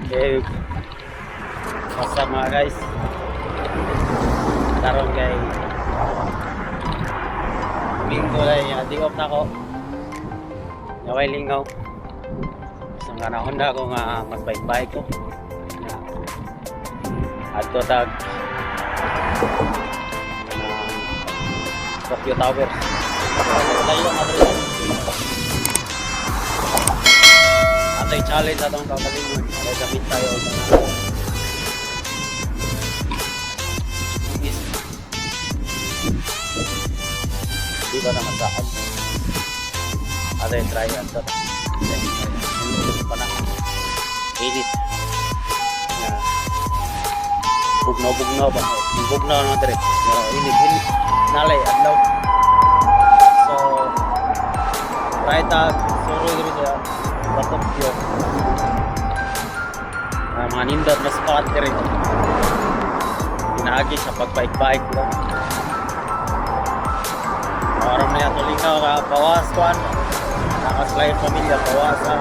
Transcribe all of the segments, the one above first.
Eh, basta mga guys, karon kay Domingo na, day off na ako. Naway lingaw. Sa nga na ko nga magbike-bike ko. Nga, adto tag ng Tokyo Tower. Tayo nga diri. Atay challenge atong kagalingon. Kaya gamit tayo og mga is di ba naman sa atay try ato. Panahon init nga bugnaw-bugnaw ba, bugnaw naman dire. Pero init init nalay adlaw, so try ta suro diri sa Tokyo. Ah, mga nindot na spot diri pinaagi sa pagbike-bike lang. Oram na yato lingaw ka bawas kuan. Nakaslay pamilya, bawas sa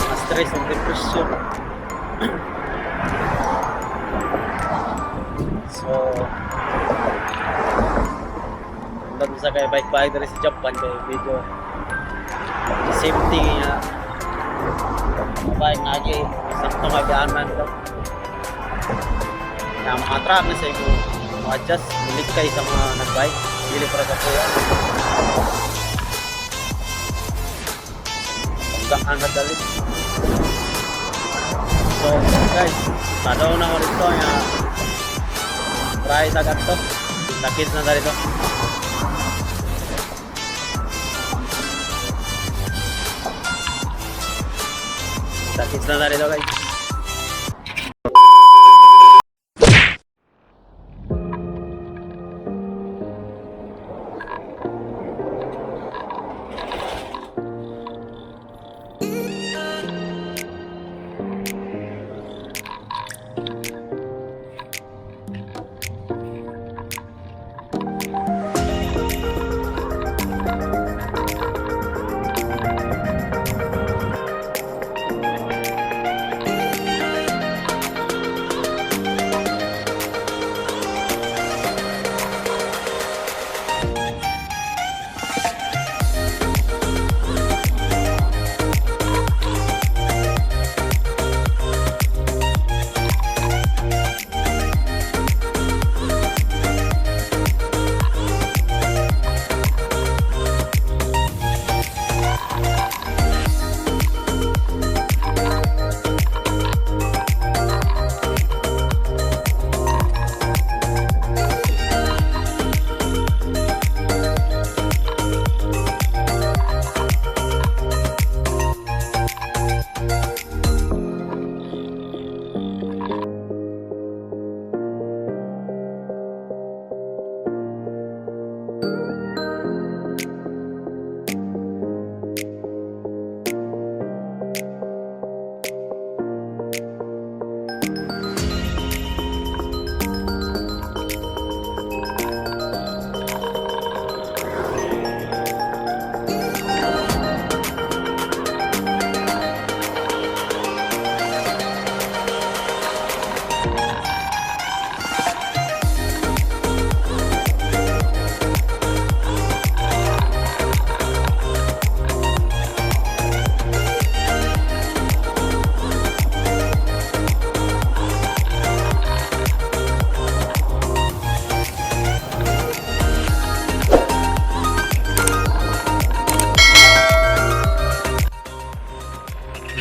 mga stress and depression. So, nindot sa kay bike-bike diri sa Japan kay medyo safety nga bike nagi sakto magaanan to. Kaya mga truck na sa imo mo adjust kay sa mga nagbike dili para sa kuya. Panggaan na dali. So guys, tanaw na ko rito nga try tagat to. Sakit na dali to. Sakit na dali to, guys.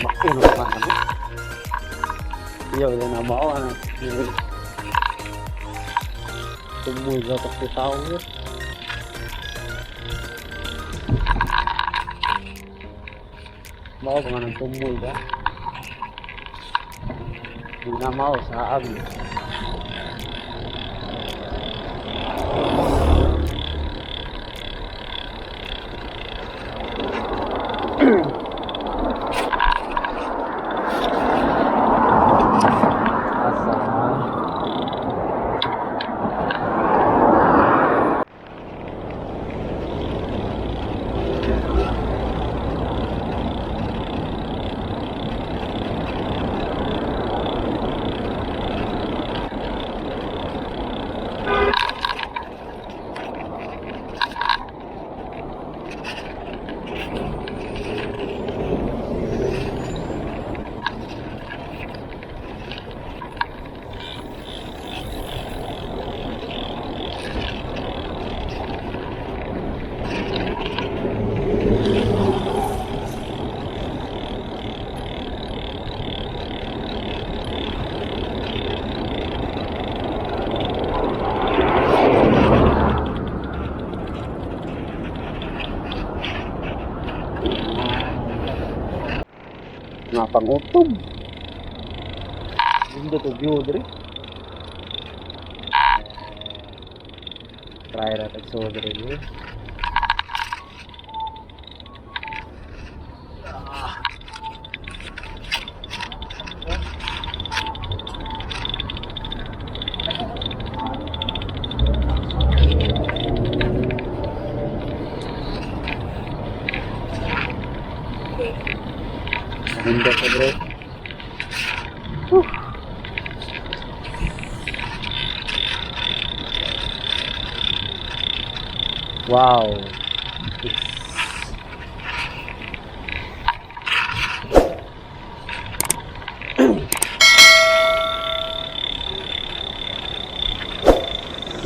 Mauno pa naman. Iyo, yan na mao ano. Tumoy sa Tokyo Tower. Mao ba nga ng tumoy ba? Di na mao sa abi. Asa? Nga pangutob. Nindot og view diri. Try ra tag so diri, no? Nindot ka, bro. Whew. Wow.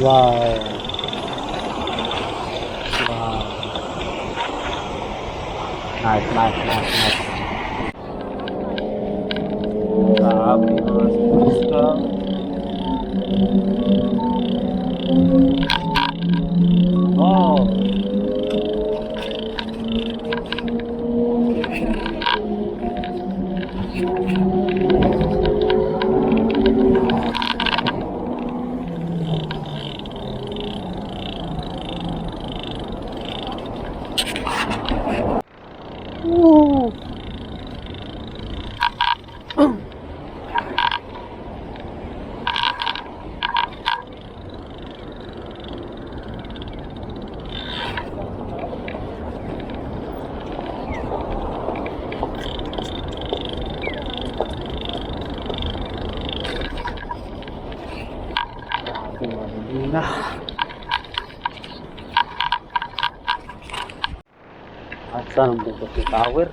Wow. Nice, nice, nice, nice. Grabe mga siklista. Oh. Woo. Grabe mga bibina. Asa ang bukot ni tower?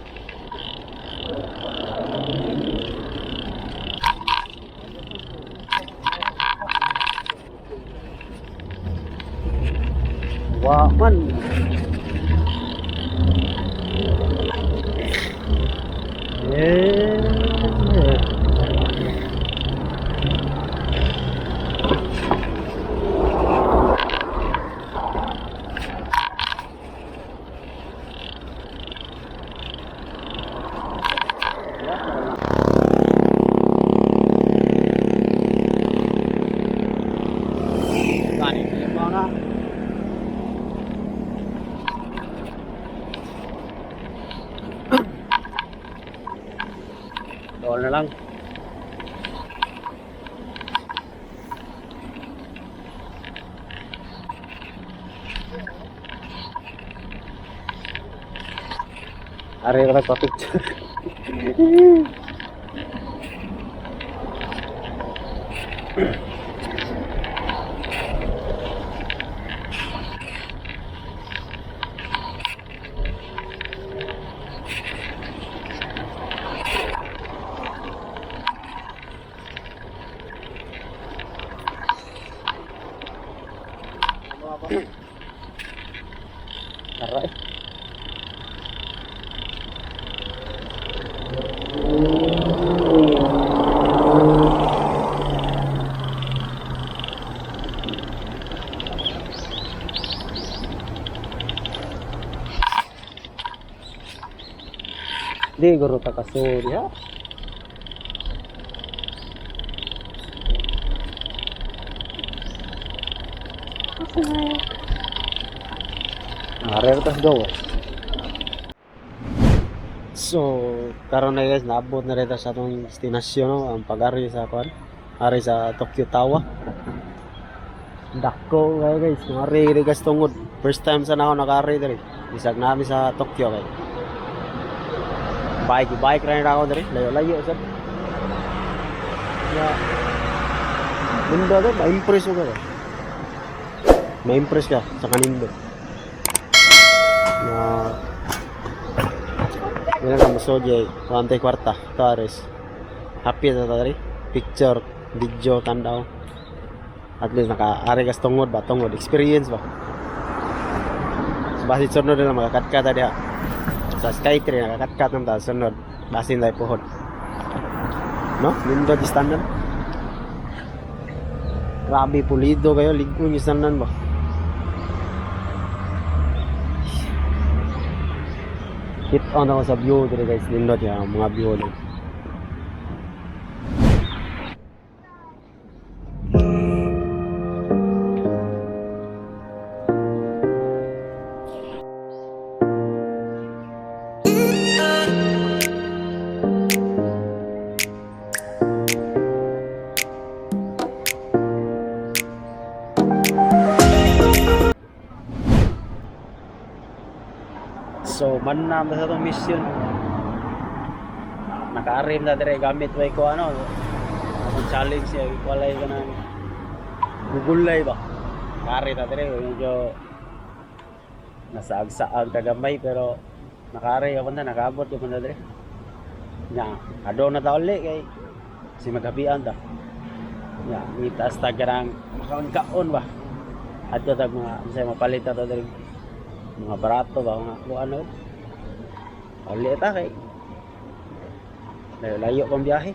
Wa man. Eh. Gani mga. Doon na lang. Ari ra pa picture. Tara eh. Di guro ta kasuri ha. Rare tas go. So, karon na guys, naabot na rito sa atong destinasyon, no? Ang pag-ari sa kwan. Ari sa Tokyo Tower. Dako kayo guys, ari ri guys tungod. First time sa nako nakaari diri. Bisag nami sa Tokyo kay. Bike bike ra na ako diri, layo-layo sad. Ya. Nindo to, ma-impress ko ba? Ma-impress ka sa kanindo. Na wala ka masodya, wantay kwarta, tares. Happy sa tari. Picture, video, tandaw. At least naka-ari kas tungod ba, tungod experience ba. Basin sunod na lang makakatkat diha. Sa Skytree nakakatkat ng ta sunod. Basin tayo puhon. No? Nindot yung standard. Grabe pulido kayo, ligo yung standard ba? Hit on ako sa view dire, guys, nindot ya mga view lang. So man na sa itong mission. Nakaarim na dire gamit way ko ano. Akong challenge siya walay ka ng gugulay ba. Nakaari na dire, medyo nasaag-saag kagamay, pero nakaari ako na, nakaabot yung na dire. Nya, ado na ta uli kay si magabian ta. Nya, mitas ta garang makaon-kaon ba. Adto tag mga unsay mapalit ta dire, mga barato ba, mga kung ano. Uli ta kay layo pang biyahe.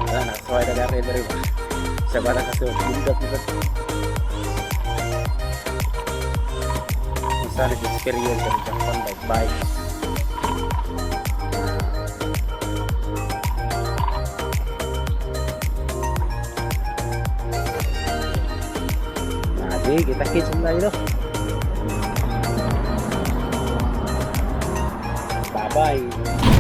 Wala na, so ay nagari diri ba. Sa bara kasi bundok mo. Kung saan experience sa Japan bike bike. Nah, di kita kids tayo. Bye-bye.